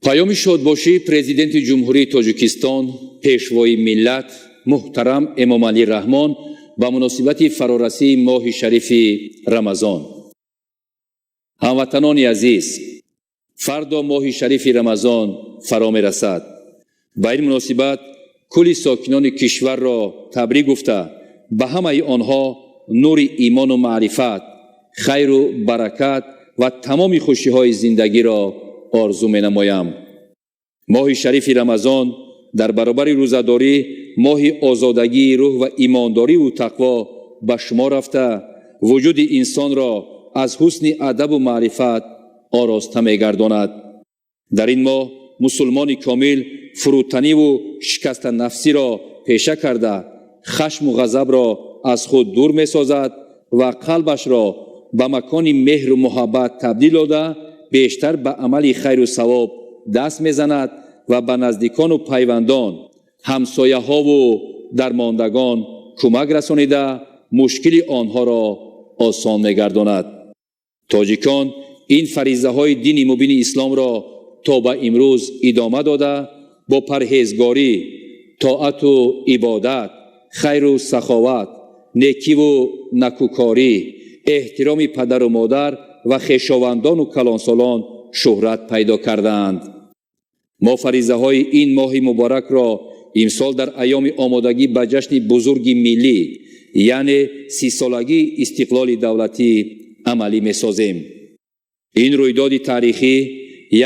Паёми шодбошии Президенти Ҷумҳурии Тоҷикистон, Пешвои миллат, муҳтарам Эмомалӣ Раҳмон ба муносибати фарорасии моҳи шарифи Рамазон. Ҳамватанони азиз, фардо моҳи шарифи Рамазон фаро мерасад. Ба ин муносибат кулли сокинони кишварро табрик гуфта, ба ҳамаи онҳо нури имону маърифат, хайру баракат ва тамоми хушиҳои зиндагиро орзу менамоям. Моҳи шарифи Рамазон дар баробари рӯзадорӣ моҳи озодагии рӯҳ ва имондориву тақво ба шумор рафта, вуҷуди инсонро аз ҳусни адабу маърифат ороста мегардонад. Дар ин моҳ мусулмони комил фурӯтаниву шикастанафсиро пеша карда, хашму ғазабро аз худ дур месозад ва қалбашро ба макони меҳру муҳаббат табдил дода, бештар ба амали хайру савоб даст мезанад ва ба наздикону пайвандон, ҳамсояҳову дармондагон кӯмак расонида, мушкили онҳоро осон мегардонад. Тоҷикон ин фаризаҳои дини мубини исломро то ба имрӯз идома дода, бо парҳезгорӣ, тоату ибодат, хайру саховат, некиву накӯкорӣ, эҳтироми падару модар ва хешовандону калонсолон шӯҳрат пайдо кардаанд. Мо фаризаҳои ин моҳи муборакро имсол дар айёми омодагӣ ба ҷашни бузурги миллӣ, яъне 30-солагии истиқлоли давлатӣ амалӣ месозем. Ин рӯйдоди таърихӣ,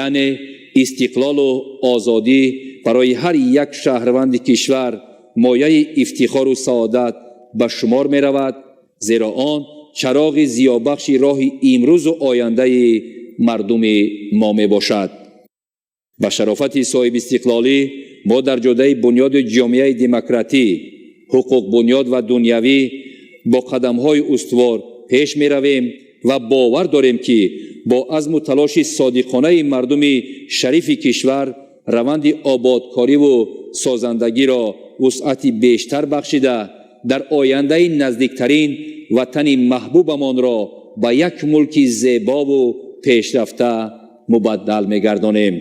яъне истиқлолу озодӣ, барои ҳар як шаҳрванди кишвар мояи ифтихору саодат ба шумор меравад, зеро он чароғи зиёбахши роҳи имрӯзу ояндаи мардуми мо мебошад. Ба шарофати соҳибистиқлолӣ мо дар ҷодаи бунёди ҷомеаи демократӣ, ҳуқуқбунёд ва дунявӣ бо қадамҳои устувор пеш меравем ва бовар дорем, ки бо азму талоши содиқонаи мардуми шарифи кишвар раванди ободкориву созандагиро вусъати бештар бахшида, дар ояндаи наздиктарин ватани маҳбубамонро ба як мулки зебову пешрафта мубаддал мегардонем.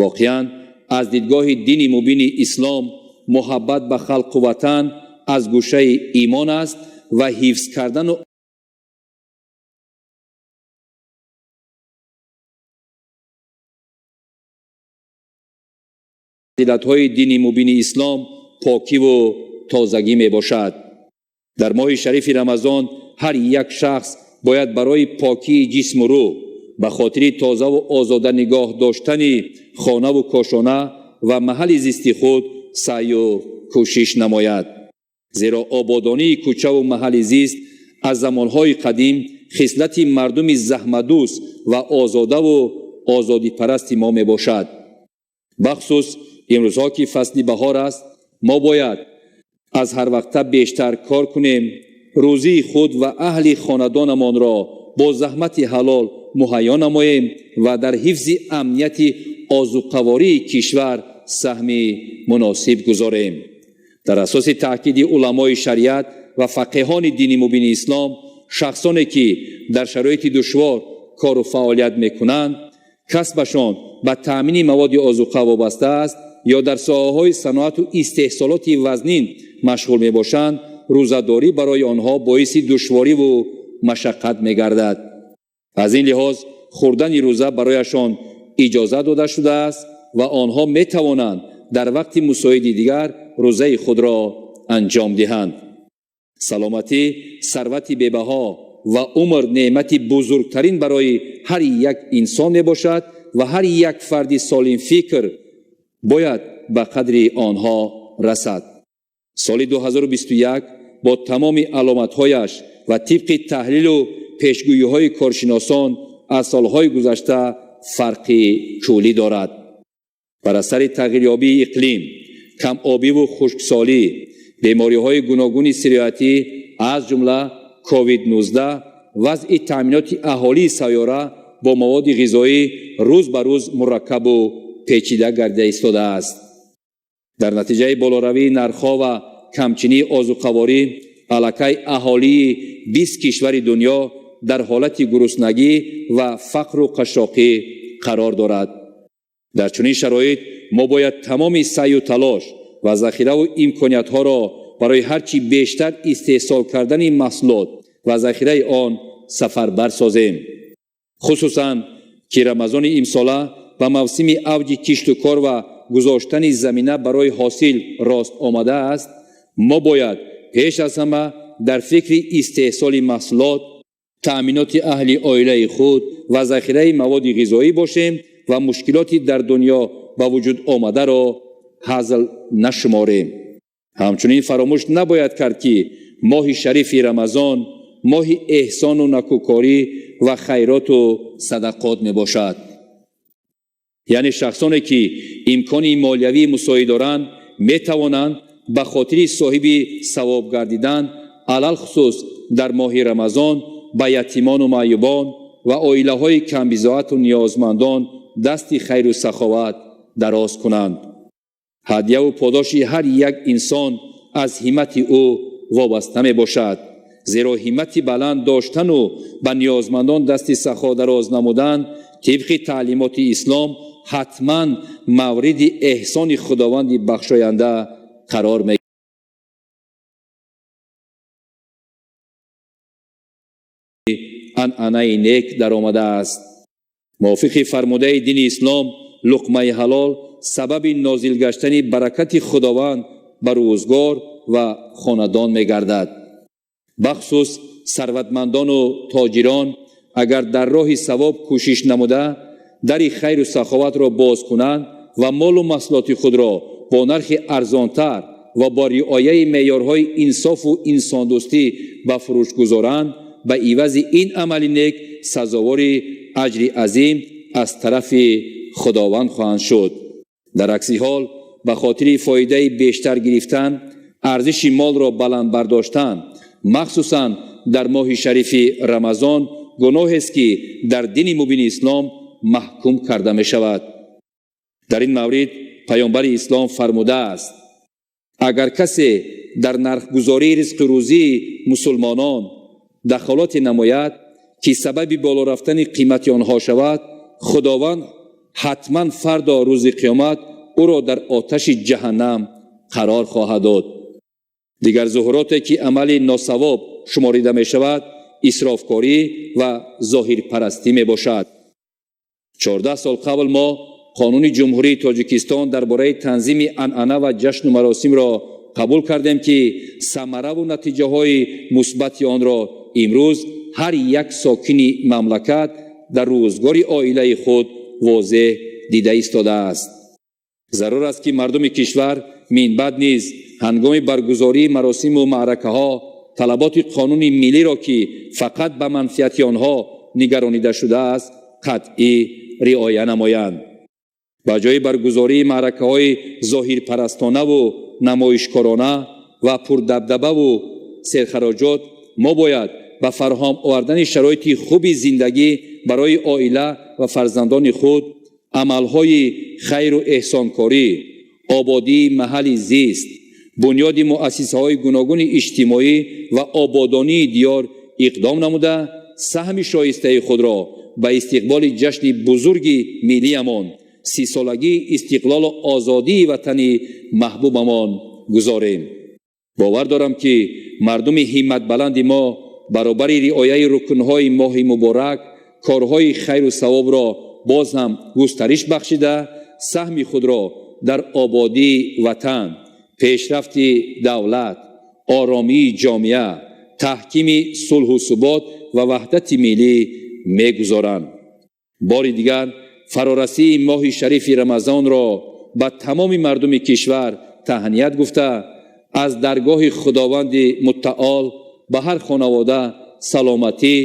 Воқеан, аз дидгоҳи дини мубини ислом муҳаббат ба халқу ватан аз гӯшаи имон аст ва ҳифз кардану фазилатҳои дини мубини ислом покиву тозагӣ мебошад. Дар моҳи шарифи Рамазон ҳар як шахс бояд барои покии ҷисму рӯҳ, ба хотири тозаву озода нигоҳ доштани хонаву кошона ва маҳалли зисти худ саъю кӯшиш намояд. Зеро ободонии кӯчаву маҳалли зист аз замонҳои қадим хислати мардуми заҳматдӯст ва озодаву озодипарасти мо мебошад. Бахусус имрӯзҳо, ки фасли баҳор аст, мо бояд аз ҳар вақта бештар кор кунем, рӯзии худ ва аҳли хонадонамонро бо заҳмати ҳалол муҳайё намоем ва дар ҳифзи амнияти озуқавории кишвар саҳми муносиб гузорем. Дар асоси таъкиди уламои шариат ва фақеҳони дини мубини ислом, шахсоне ки дар шароити душвор кору фаъолият мекунанд, касбашон ба таъмини маводи озуқа вобаста аст ё дар соҳаҳои саноату истеҳсолоти вазнин машғул мебошанд, рӯзадорӣ барои онҳо боиси душвориву машаққат мегардад. Аз ин лиҳоз хӯрдани рӯза барояшон иҷоза дода шудааст ва онҳо метавонанд дар вақти мусоиди дигар рӯзаи худро анҷом диҳанд. Саломатӣ сарвати бебаҳо ва умр неъмати бузургтарин барои ҳар як инсон мебошад ва ҳар як фарди солимфикр бояд ба қадри онҳо расад. Соли 2021 бо тамоми аломатҳояш ва тибқи таҳлилу пешгӯиҳои коршиносон аз солҳои гузашта фарқи куллӣ дорад. Бар асари тағйирёбии иқлим, камобиву хушксолӣ, бемориҳои гуногуни сироятӣ, аз ҷумла COVID-19, вазъи таъминоти аҳолии сайёра бо маводи ғизоӣ рӯз ба рӯз мураккабу печида гардида истодааст. Дар натиҷаи болоравии нархҳо ва камчинии озуқаворӣ аллакай аҳолии 20 кишвари дунё дар ҳолати гуруснагӣ ва фақру қашшоқӣ қарор дорад. Дар чунин шароит мо бояд тамоми саъю талош ва захираву имкониятҳоро барои ҳарчи бештар истеҳсол кардани маҳсулот ва захираи он сафарбар созем. Хусусан ки Рамазони имсола ба мавсими авҷи кишту кор ва гузоштани замина барои ҳосил рост омадааст, мо бояд пеш аз ҳама дар фикри истеҳсоли маҳсулот, таъминоти аҳли оилаи худ ва захираи маводи ғизоӣ бошем ва мушкилоти дар дунё ба вуҷуд омадаро ҳазл нашуморем. Ҳамчунин фаромӯш набояд кард, ки моҳи шарифи Рамазон моҳи эҳсону накӯкорӣ ва хайроту садақот мебошад. Яъне шахсоне ки имкони молиявии мусоид доранд, метавонанд ба хотири соҳиби савоб гардидан, алалхусус дар моҳи Рамазон, ба ятимону маъюбон ва оилаҳои камбизоату ниёзмандон дасти хайру саховат дароз кунанд. Ҳадяву подоши ҳар як инсон аз ҳиммати ӯ вобаста мебошад, зеро ҳиммати баланд доштану ба ниёзмандон дасти сахо дароз намудан тибқи таълимоти ислом ҳатман мавриди эҳсони Худованди бахшоянда қарор мегирад. Анъанаи нек даромадааст. Мувофиқи фармудаи дини ислом, луқмаи ҳалол сабаби нозил гаштани баракати Худованд ба рӯзгор ва хонадон мегардад. Бахусус сарватмандону тоҷирон агар дар роҳи савоб кӯшиш намуда, дари хайру саховатро боз кунанд ва молу маҳсулоти худро бо нархи арзонтар ва бо риояи меъёрҳои инсофу инсондӯстӣ ба фурӯш гузоранд, ба ивази ин амали нек сазовори аҷри азим аз тарафи Худованд хоҳанд шуд. Дар акси ҳол, ба хотири фоидаи бештар гирифтан, арзиши молро баланд бардоштан, махсусан дар моҳи шарифи Рамазон, гуноҳест, ки дар дини мубини ислом маҳкум карда мешавад. Дар ин маврид паёмбари ислом фармудааст: агар касе дар нархгузории ризқу рӯзии мусулмонон дахолате намояд, ки сабаби боло рафтани қимати онҳо шавад, Худованд ҳатман фардо рӯзи қиёмат ӯро дар оташи ҷаҳаннам қарор хоҳад дод. Дигар зуҳуроте ки амали носавоб шуморида мешавад, исрофкорӣ ва зоҳирпарастӣ мебошад. 14 сол қабл мо Қонуни Ҷумҳурии Тоҷикистон дар бораи танзими анъана ва ҷашну маросимро қабул кардем, ки самараву натиҷаҳои мусбати онро имрӯз ҳар як сокини мамлакат дар рӯзгори оилаи худ возеҳ дида истодааст. Зарур аст, ки мардуми кишвар минбаъд низ ҳангоми баргузории маросиму маъракаҳо талаботи қонуни миллиро, ки фақат ба манфиати онҳо нигаронида шудааст, қатъӣ риоя намоянд. Ба ҷои баргузории маъракаҳои зоҳирпарастонаву намоишкорона ва пурдабдабаву серхароҷот, мо бояд ба фароҳам овардани шароити хуби зиндагӣ барои оила ва фарзандони худ, амалҳои хайру эҳсонкорӣ, ободии маҳалли зист, бунёди муассисаҳои гуногуни иҷтимоӣ ва ободонии диёр иқдом намуда, саҳми шоистаи худро ба истиқболи ҷашни бузурги миллиямон, 30-солагии истиқлолу озодии ватани маҳбубамон гузорем. Бовар дорам, ки мардуми ҳимматбаланди мо баробари риояи рукнҳои моҳи муборак корҳои хайру савобро боз ҳам густариш бахшида, саҳми худро дар ободии ватан, пешрафти давлат, оромии ҷомеа, таҳкими сулҳу субот ва ваҳдати миллӣ мегузоранд. Бори дигар фарорасии моҳи шарифи Рамазонро ба тамоми мардуми кишвар таҳният гуфта, аз даргоҳи Худованди муттаол ба ҳар хонавода саломатӣ,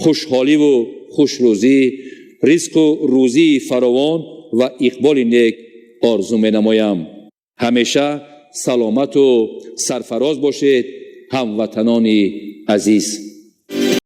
хушҳоливу хушрӯзӣ, ризқу рӯзии фаровон ва иқболи нек орзу менамоям. Ҳамеша саломату сарфароз бошед, ҳамватанони азиз.